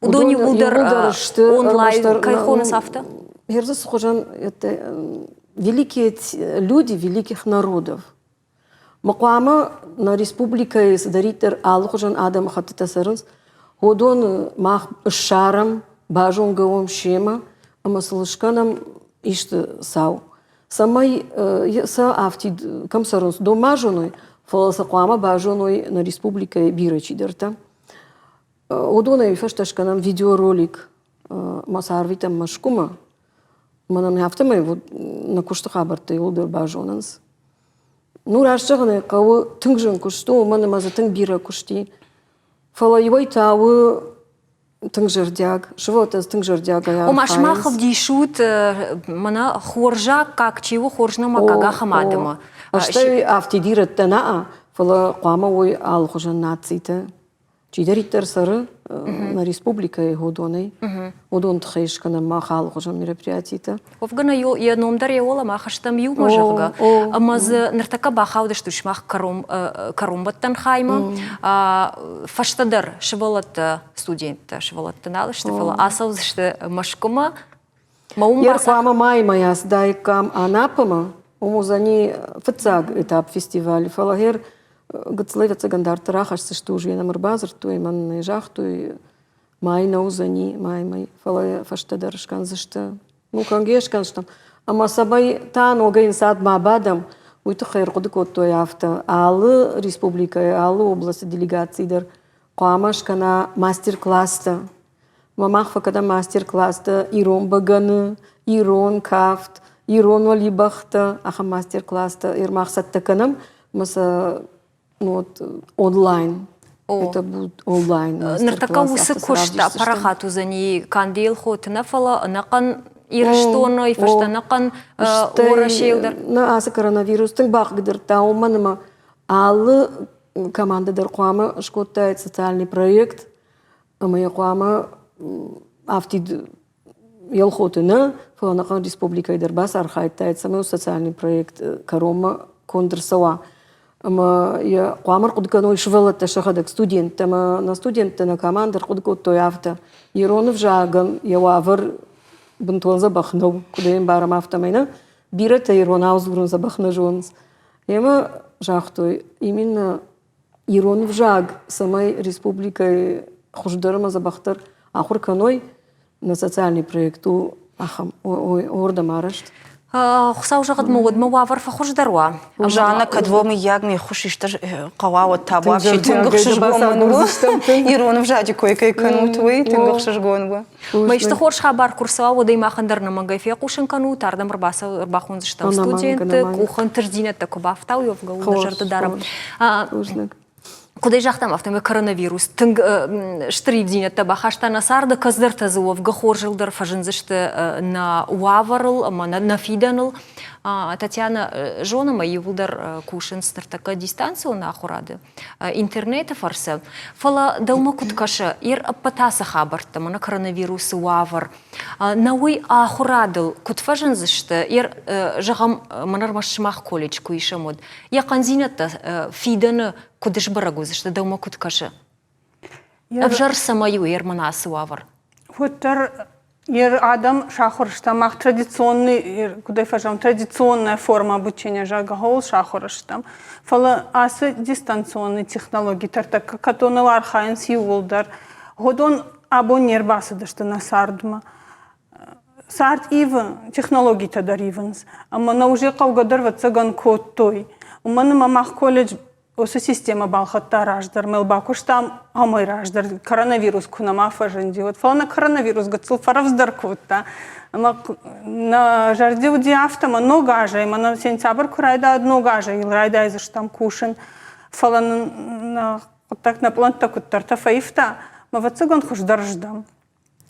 Уыдон иууылдӕр сты онлайн, кӕй хонынц афтӕ? Герзы хуызӕн это великие люди великих народов. Мы хъуамӕ нӕ республикӕйы цыдӕриддӕр алыхуызӕн адӕмыхӕттытӕ цӕрынц, уыдон мах ссарӕм, базонгӕ уӕм семӕ ӕмӕ сыл скӕнӕм исты цау. Цӕмӕй сӕ афтид кӕм цӕрынц, дон ма зоной, фӕлӕ сӕ хъуамӕ базоной нӕ республикӕйы бирӕ чидӕртӕ. Уыдонӕй фӕстӕ скӕнӕм видеоролик ӕмӕ сӕ арвитӕм Мӕскуымӕ. Мӕнӕн афтӕмӕй нӕ куысты хабӕрттӕ иууылдӕр базонынц. Ну, раст зӕгъын ӕй хъӕуы, тынг зын куыст у, уымӕн ӕмӕ дзы тынг бирӕ куыст и. Фӕлӕ иуӕй та у тынг зӕрдиаг, сывӕллӕттӕ тынг зӕрдиагӕй архайынц. Ома сымах ӕвдисут, мӕнӕ хорзаккаг чи у, хорз нӕмӕггаг ахӕм адӕмы. Стӕй афтид ирӕттӕ нӕ, фӕлӕ хъуамӕ уой алыхуызӕн нацитӕ. Чидӕриддӕр цӕры нӕ республикӕйы уыдонӕй, уыдон тыххӕй скӕнӕм мах алыхуызон мероприятитӕ. Уӕвгӕ нӕ йӕ ном дӕр йӕ уӕлӕ мах стӕм иумӕ, зӕгъгӕ. Ӕмӕ дзы ныртӕккӕ бахаудысты сымах кӕронбӕттӕн хаймӕ. Фӕстӕдӕр сывӕллӕттӕ, студенттӕ, сывӕллӕттӕ нал сты, фӕлӕ ацӕудзысты Мӕскуымӕ. Йе хъуамӕ маймӕ ацыдаиккам Анапӕмӕ, уым уыдзӕни фыццаг этап фестивалы, фӕлӕ гъер гыццылӕй ӕвӕццӕгӕн дарддӕр ахӕсдзысты уже нӕм ӕрбадзырдтой, мӕн загътой, май нӕ уыдзӕни, май май, фӕлӕ фӕстӕдӕр скӕндзысты. Ну, кӕнгӕ скӕндзыстӕм. Ӕмӕ цӕмӕй та ногӕй ӕнцад ма бадӕм, уый тыххӕй ӕрхъуыды кодтой афтӕ. Алы республикӕйы, алы областы делегаци дӕр хъуамӕ скӕна мастер-класстӕ. Мӕ мах фӕкӕнӕм мастер-класстӕ ирон бӕгӕны, ирон кафт, ирон уӕлибӕхтӕ, ахӕм мастер-класстӕ мах цӕттӕ кӕнӕм, ӕмӕ сӕ ну, вот, онлайн. Это будет онлайн. Ныртӕккӕ уыцы куыст апарахат уыдзӕни канд Елхоты нӕ, фӕлӕ ӕнӕхъӕн Ирыстоны, фӕстӕ ӕнӕхъӕн Уӕрӕсейыл дӕр. Нӕ ацы коронавирус тынг бахъыгдардта, уымӕн ӕмӕ алы командӕ дӕр хъуамӕ скодтаид социальный проект, ӕмӕ йӕ хъуамӕ афтид Елхоты нӕ, фӕлӕ ӕнӕхъӕн республикӕйы дӕр бацархайдтаид, цӕмӕй социальный проект кӕронмӕ конд ӕрцӕуа. Ӕмӕ йӕ хъуамӕ ӕрхъуыды кӕной сывӕллӕттӕ сӕхӕдӕг, студенттӕ ӕмӕ нӕ студенттӕ нӕ командӕ ӕрхъуыды кодтой афтӕ. Ирон ӕвзагӕн йӕ уавӕр бынтон дзӕбӕх нӕу, куыд ӕй ӕмбарӕм, афтӕмӕй нӕ. Бирӕтӕ иронау дзурын дзӕбӕх нӕ зонынц. Ӕмӕ загътой, именно ирон ӕвзаг цӕмӕй республикӕйы хуыздӕр ӕмӕ дзӕбӕхдӕр ахуыр кӕной, нӕ социальный проект у ахӕм уырдӕм арӕзт. Хуыцау зӕгъӕд мӕ уӕдмӕ уавӕр фӕхуыздӕр уа. Жанна, кӕд уӕ мыййаг ме ххуыс исты хъӕуа, уӕд та вообще тынг ӕхсызгон мын у. Ирон ӕвзаджы кой кӕй кӕнут, уый тынг ӕхсызгон у. Мӕ исты хорз хабар куы рцӕуа, уӕд ӕй махӕн дӕр нӕмӕнгӕй фехъусын кӕнут, ардӕм ӕрбахондзыстӕм студентты, къухы ӕнтыстдзинӕдтӕ куы бафтауой, уӕвгӕ уый нӕ зӕрды дарӕм. Куыд ӕй загътам, афтӕмӕй коронавирус тынг стыр ивдзинӕдтӕ бахаста нӕ царды, кӕцыдӕртӕ дзы уӕвгӕ хорзыл дӕр фӕзындзысты нӕ уавӕрыл ӕмӕ нӕ фидӕныл. Татьяна, зонӕм ӕй, иууылдӕр кусынц ныртӕккӕ дистанцион ахуырады. Интернеты фӕрцы. Фӕлӕ дӕумӕ куыд кӕсы, ир ӕппӕт ацы хабӕрттӕ, мӕнӕ коронавирусы уавӕр, нӕ уый ахуырадыл куыд фӕзындзысты, ир, зӕгъӕм, мӕнӕ ӕрмӕст сымах колледж куы исӕм, уӕд йӕ хъӕндзинӕдтӕ фидӕны куыд сбӕрӕг уыдзысты, дӕумӕ куыд кӕсы? Ӕвзӕр цӕмӕй у Ерман ацы уавӕр? Уӕддӕр. Адӕм сахуыр стӕм, мах традиционный, куыдӕй фӕзӕгъӕм, традиционная форма обучения, зӕгъгӕ, ууыл сахуыр стӕм. Фӕлӕ ацы дистанционный технологитӕ ӕртӕккӕ кӕдоныл архайынц иууылдӕр, уыдон абон не рбацыдысты нӕ цардмӕ. Цард ивы, технологитӕ дӕр ивынц. Ӕмӕ нӕ уже хъӕугӕ дӕр, ӕвӕццӕгӕн, кодтой. Уымӕн ӕмӕ мах колледж уыцы системӕ балхӕдта раздӕр, мыл бакуыстам амӕй раздӕр, коронавирус куы нӕма фӕзынди, уӕд. Фӕлӕ нӕ коронавирус гыццыл фӕрӕвдздӕр кодта. Ӕмӕ нӕ зӕрде уыди афтӕ, ӕмӕ ног азӕй, мӕнӕ сентябрь куы райдайа, ног азӕй йыл райдайдзыстӕм кусын. Фӕлӕ нын нӕ хъуыддаг, нӕ пълӕнттӕ куыддӕртӕ фӕивта, ӕмӕ ӕвӕццӕгӕн хуыздӕр сдӕм.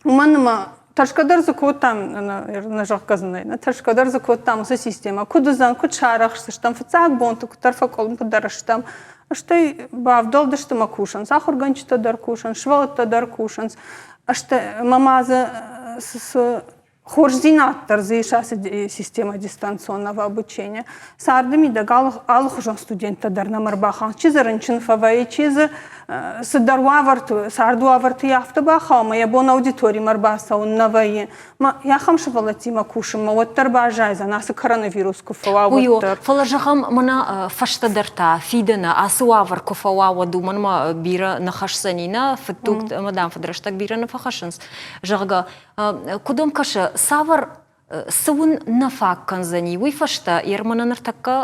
Уымӕн ӕмӕ тӕрсгӕ дӕр дзы кодтам, нӕ зӕгъгӕ дзы нӕй, нӕ тӕрсгӕ дӕр дзы кодтам уыцы системӕ. Куыд уыдзӕн, куыд сарӕхсдзыстӕм, фыццаг бонты куыддӕр фӕкъуылымпыдӕр стӕм, стӕй бавдӕлдысты мӕ кусынц, ахуыргӕнджытӕ дӕр кусынц, сывӕллӕттӕ дӕр кусынц. Стӕй ӕмӕ ма дзы цы хорздзинад дӕр дзы ис ацы системӕ дистанционного обучения. Царды мидӕг алыхуызон студенттӕ дӕр нӕм ӕрбахауынц. Чи дзы рынчын фӕвӕййы, чи дзы цыдӕр уавӕрты, царды уавӕрты йӕ афтӕ бахауы, ӕмӕ йӕ бон аудиторимӕ ӕрбацӕуын нӕ вӕййы. Ахӕм сывӕллӕттимӕ кусынмӕ уӕддӕр баззайдзӕн, ацы коронавирус куы фӕуа, уӕддӕр. Фӕлӕ зӕгъӕм, мӕнӕ фӕстӕдӕр та фидӕны ацы уавӕр куы фӕуа, уӕд уымӕн ма бирӕ ныхӕсдзӕни нӕ фыддуг ӕмӕ дам фыдрӕстӕг бирӕ нӕ фӕхӕссынц, зӕгъгӕ. Куыд уӕм кӕсы, цавӕр цы уын нӕ фаг кӕндзӕни, уый фӕстӕ Ерманы ныртӕккӕ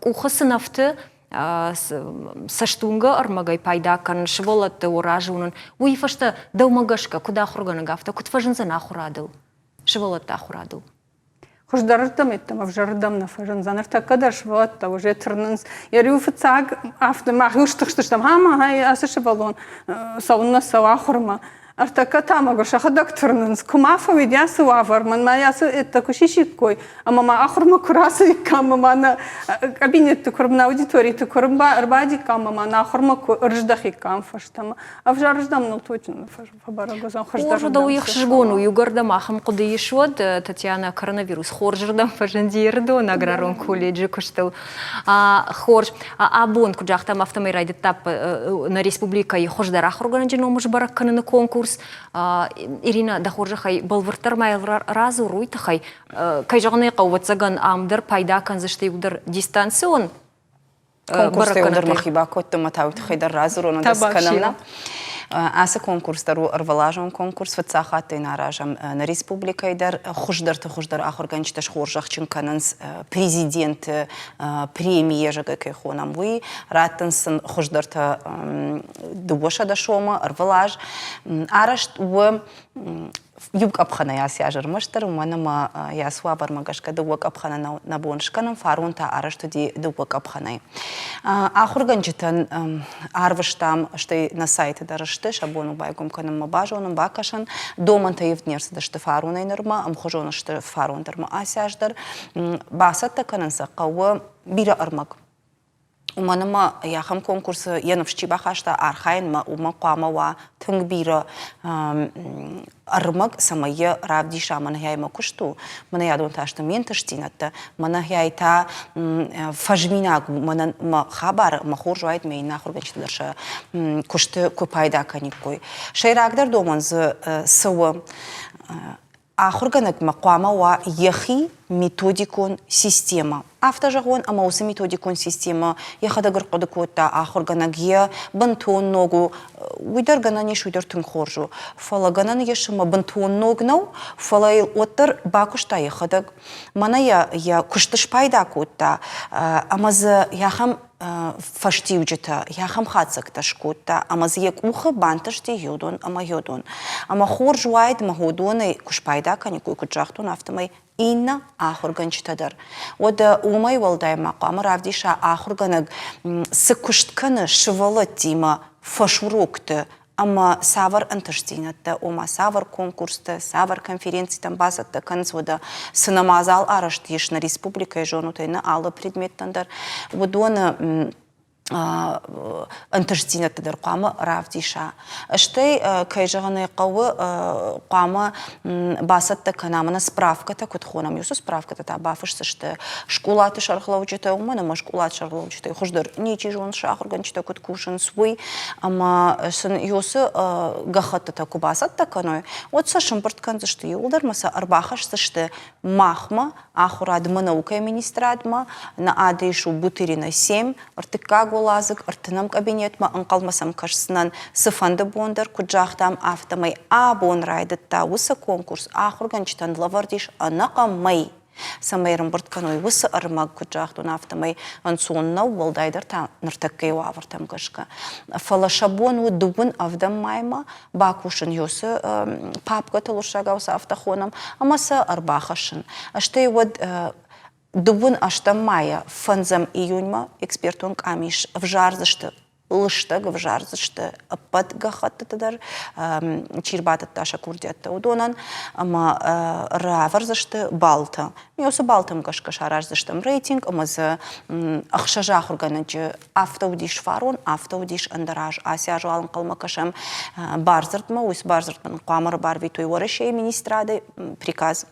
къухы цы нӕфты цӕстуынгӕ ӕрмӕгӕй пайда кӕнын, сывӕллӕтты разонын, уый фӕстӕ дӕумӕ гӕсгӕ, куыд ахуыргӕнӕг, афтӕ куыд фӕзындзӕн ахуырадыл, сывӕллӕтты ахуырадыл? Хуыздӕрырдӕм йеддӕмӕ ӕвзӕрырдӕм нӕ фӕзындзӕн. Ныртӕккӕ дӕр сывӕллӕттӕ уже тырнынц. Йӕ риу фыццаг афтӕ мах-иу стыхстыстӕм, ама ацы сывӕллон цӕуыннӕ цӕуы ахуырмӕ. Ӕртӕккӕ та мӕгуыр сӕхӕдӕг тырнынц. Куы ма фӕуид ацы уавӕр, мӕнмӕ ацы ӕддӕ куы сисиккой, ӕмӕ ма ахуырмӕ куы рацӕуиккам, ӕмӕ ма нӕ кабинетты куы нӕ аудиториты куы ӕрбадиккам, ӕмӕ ма нӕ ахуырмӕ куы ӕрыздӕхиккам фӕстӕмӕ. Ӕвзӕрыздӕм ныл точно фӕбӕрӕг уыдзӕн хуыздӕр. Хорз уыд, уый ӕхсызгон у. Иугӕрдӕм ахӕм хъуыды ис, уӕд Татьяна коронавирус хорзырдӕм фӕзынди Ӕрыдоны аграрон колледжы куыстыл. Хорз. Абон, куыд загътам, афтӕмӕй райдыдта нӕ республикӕйы хуыздӕр ахуыргӕнӕджы ном сбӕрӕг кӕныны конкурс. Ирина, дӕ хорзӕхӕй, бӕлвырддӕр ма йыл радзур уый тыххӕй. Кӕй зӕгъын ӕй хъӕуы, ӕвӕццӕгӕн, ам дӕр пайда кӕндзысты иудӕр дистанцион Конкурстӕ дӕр мӕхи бакодтон, мӕ та уый тыххӕй дӕр радзурон ӕндӕр скӕнӕм нӕ. Ацы конкурс дӕр у ӕрвылазон конкурс. Фыццаг хатт ӕй аразӕм нӕ республикӕйы дӕр. Хуыздӕрты хуыздӕр ахуыргӕнджытӕ схорзӕхджын кӕнынц президенты премийӕ, зӕгъгӕ, кӕй хонӕм, уый. Раттынц сын хуыздӕртӕ 200 сомы ӕрвылаз. Арӕзт у иу къӕпхӕнӕй ацы аз ӕрмӕстдӕр, уымӕн ӕмӕ йӕ ацы уавӕрмӕ гӕсгӕ дыууӕ къӕпхӕны нӕ бон скӕнын, фарон та арӕзт уыди дыууӕ къӕпхӕнӕй. Ахуыргӕнджытӕн арвыстам, стӕй нӕ сайты дӕр сты, сӕ бон у байгом кӕнынмӕ базонын, бакӕсын. Домӕнтӕ ивд не рцыдысты фаронӕй нырмӕ, ӕмхуызон сты фарон дӕр ма ацы аз дӕр. Бацӕттӕ кӕнын сӕ хъӕуы бирӕ ӕрмӕг. Уымӕн ӕмӕ ахӕм конкурсы йӕ ныфс чи бахаста архайынмӕ, уымӕн хъуамӕ уа тынг бирӕ ӕрмӕг, цӕмӕй йӕ равдиса, мӕнӕ мӕ куыст у, мӕнӕ адон та сты ме нтыстдзинӕдтӕ, мӕнӕ та фӕзминаг у мӕнӕн мӕ хабар, мӕ хорз уаид, мӕ иннӕ ахуыргӕнджытӕ дӕр сӕ куысты куы пайда кӕниккой. Сӕйрагдӕр домӕн дзы цы у? Ахуыргӕнӕгмӕ хъуамӕ уа йӕхи методикон системӕ. Афтӕ зӕгъон, ӕмӕ уыцы методикон системӕ йӕхӕдӕг ӕрхъуыды кодта ахуыргӕнӕг, йӕ бынтон ног у. Уый дӕр гӕнӕн ис, уый дӕр тынг хорз у. Фӕлӕ гӕнӕн ис, ӕмӕ бынтон ног нӕу, фӕлӕ йыл уӕддӕр бакуыста йӕхӕдӕг. Мӕнӕ йӕ йӕ куысты спайда кодта ӕмӕ дзы ахӕм фӕстиуджытӕ, ахӕм хатдзӕгтӕ скодта, ӕмӕ дзы йӕ къухы бантысти йодон ӕмӕ йодон. Ӕмӕ хорз уаид, мӕ уыдонӕй куы спайда кӕниккой, куыд загътон, афтӕмӕй иннӕ ахуыргӕнджытӕ дӕр. Уӕдӕ уымӕй уӕлдай ма хъуамӕ равдиса ахуыргӕнӕг цы куыст кӕны сывӕллӕттимӕ фӕсурокты ӕмӕ цавӕр ӕнтыстдзинӕдтӕ, ома цавӕр конкурстӕ, цавӕр конференцитӕм бацӕттӕ кӕнынц, уӕдӕ цы нӕ мадзал арӕзт ис нӕ республикӕйы зонутӕй нӕ алы предметтӕн дӕр, уыдоны. ӕнтыстдзинӕдтӕ дӕр хъуамӕ равдиса. Стӕй, кӕй зӕгъын ӕй хъӕуы, хъуамӕ бацӕттӕ кӕна, мӕнӕ справкӕтӕ куыд хонӕм, уыцы справкӕтӕ та бафысдзысты скъолаты сӕргълӕуджытӕ, уымӕн ӕмӕ скъолаты сӕргълӕуджытӕй хуыздӕр ничи зоны, сӕ ахуыргӕнджытӕ куыд кусынц, уый. Ӕмӕ сын уыцы гӕххӕттытӕ куы бацӕттӕ кӕной, уӕд сӕ сӕмбырд кӕндзысты иууылдӕр ӕмӕ сӕ ӕрбахӕсдзысты махмӕ, ахуырадмӕ, наукӕйы министрадмӕ, нӕ адрес у Бутырина 7, ӕртыккаг уӕладзыг, ӕртынӕм кабинетмӕ ӕнхъӕлмӕ сӕм кӕсдзынӕн цыфӕнды бон дӕр, куыд загътам, афтӕмӕй абон райдыдта уыцы конкурс ахуыргӕнджытӕн лӕвӕрд ис ӕнӕхъӕн мӕй, цӕмӕй ӕрӕмбырд кӕной уыцы ӕрмӕг, куыд загътон, афтӕмӕй ӕнцон нӕу, уӕлдайдӕр та ныртӕккӕйы уавӕртӕм гӕсгӕ. Фӕлӕ сӕ бон у дыууын ӕвдӕм маймӕ бакусын уыцы папкӕтыл уырыссагау сӕ афтӕ хонӕм, ӕмӕ сӕ ӕрбахӕссын. Стӕй уӕд дыууын ӕстӕм майӕ фӕндзӕм июньмӕ экспертон къамис ӕвзардзысты лыстӕг ӕвзардзысты ӕппӕт гӕххӕттыты дӕр, чи рбадӕтта сӕ курдиӕттӕ, уыдонӕн ӕмӕ равӕрдзысты баллтӕ. Уыцы баллтӕм гӕсгӕ сараздзыстӕм рейтинг ӕмӕ дзы ӕхсӕз ахуыргӕнӕджы афтӕ уыдис фарон, афтӕ уыдис ӕндӕр аз. Ацы аз уал ӕнхъӕлмӕ кӕсӕм бардзырдмӕ. Уыцы бардзырдмӕ хъуамӕ ӕрбарвитой Уӕрӕсейы министрады приказ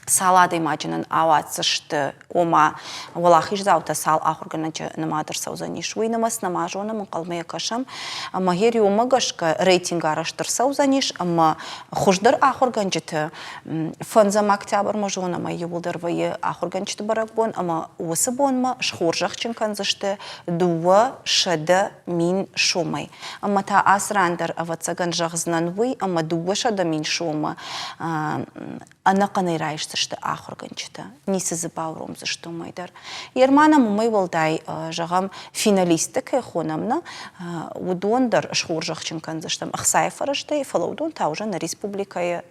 цал адӕймаджы нын ауадздзысты, ома уӕлахиздзаутӕ цал ахуыргӕнӕджы нымад ӕрцӕудзӕнис, уый нымӕц нӕма зонӕм, ӕнхъӕлмӕ йӕ кӕсӕм. Ӕмӕ гъер уымӕ гӕсгӕ рейтинг арӕзт ӕрцӕудзӕнис ӕмӕ хуыздӕр ахуыргӕнджыты фӕндзӕм октябрмӕ зонӕм ӕй иууылдӕр вӕййы ахуыргӕнджыты бӕрӕгбон ӕмӕ уыцы бонмӕ схорзӕхджын кӕндзысты 200 000 сомӕй. Ӕмӕ та ацы ран дӕр, ӕвӕццӕгӕн, зӕгъдзынӕн уый, ӕмӕ 200 000 сомы ӕнӕхъӕнӕй райсдзысты ахуыргӕнджытӕ, ницы дзы бауромдзысты уымӕй дӕр. Ерманӕм уымӕй уӕлдай, зӕгъӕм, финалисттӕ кӕй хонӕм, нӕ, уыдон дӕр схорзӕхджын кӕндзыстӕм ӕхцайы фӕрӕзтӕй, фӕлӕ уыдон та уже нӕ республикӕйы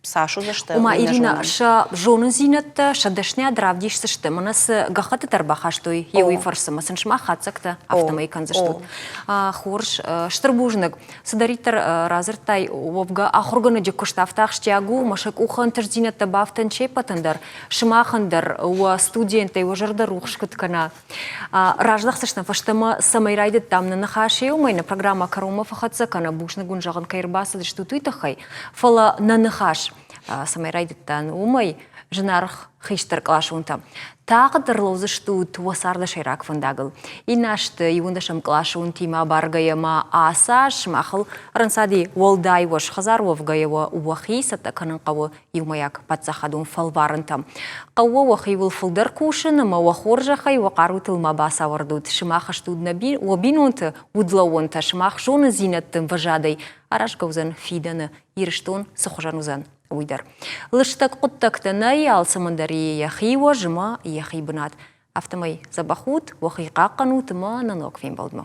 цас уыдзысты. Ома, Ирина, сӕ зонындзинӕдтӕ, сӕ дӕсныйад равдисдзысты, мӕнӕ цы гӕххӕттытӕ ӕрбахастой, йе уый фӕрцы ӕмӕ сын сымах хатдзӕгтӕ афтӕмӕй кӕндзыстут. Хорз, стыр бузныг. Цыдӕриддӕр радзырдтай, уӕвгӕ ахуыргӕнӕджы куыст афтӕ ахсджиаг у, ӕмӕ сӕ къухы ӕнтыстдзинӕдтӕ бафтӕн се ппӕтӕн дӕр, сымахӕн дӕр, уӕ студенттӕй уӕ зӕрдӕ рухс куыд кӕна. Раздӕхдзыстӕм фӕстӕмӕ, цӕмӕй райдыдтам нӕ ныхас, уымӕй нӕ программӕ кӕронмӕ фӕхӕццӕ кӕна, бузныг уын зӕгъын, кӕй ӕрбацыдыстут, уый тыххӕй. Фӕлӕ нӕ ныхас цӕмӕй райдыдтан, уымӕй зынаргъ хистӕркъласонтӕ. Тагъд ӕрлӕудзыстут уӕ царды сӕйраг фӕндагыл. Иннӕ азты иуӕндӕсӕм къласонтимӕ абаргӕйӕ ма ацы аз сымахыл ӕрӕнцади уӕлдай уӕ схӕдзар уӕвгӕйӕ уӕ уӕхи цӕттӕ кӕнын хъӕуы иумӕйаг паддзахадон фӕлварӕнтӕм. Хъӕуы уӕхиуыл фылдӕр кусын ӕмӕ уӕ хорзӕхӕй уӕ хъарутыл ма бацауӕрдут. Сымах стут нӕ уӕ бинонты удлӕууӕнтӕ, сымах зонындзинӕдты ӕмвӕзадӕй аразгӕ уыдзӕн фидӕны Ирыстон цы хуызӕн уыдзӕн, уый дӕр. Лыстӕг хъуыддӕгтӕ нӕй, алцӕмӕн дӕр йӕхи уӕз ӕмӕ йӕхи бынат. Афтӕмӕй дзӕбӕх ут, уӕхи хъахъхъӕнут ӕмӕ нӕ ног фембӕлдмӕ.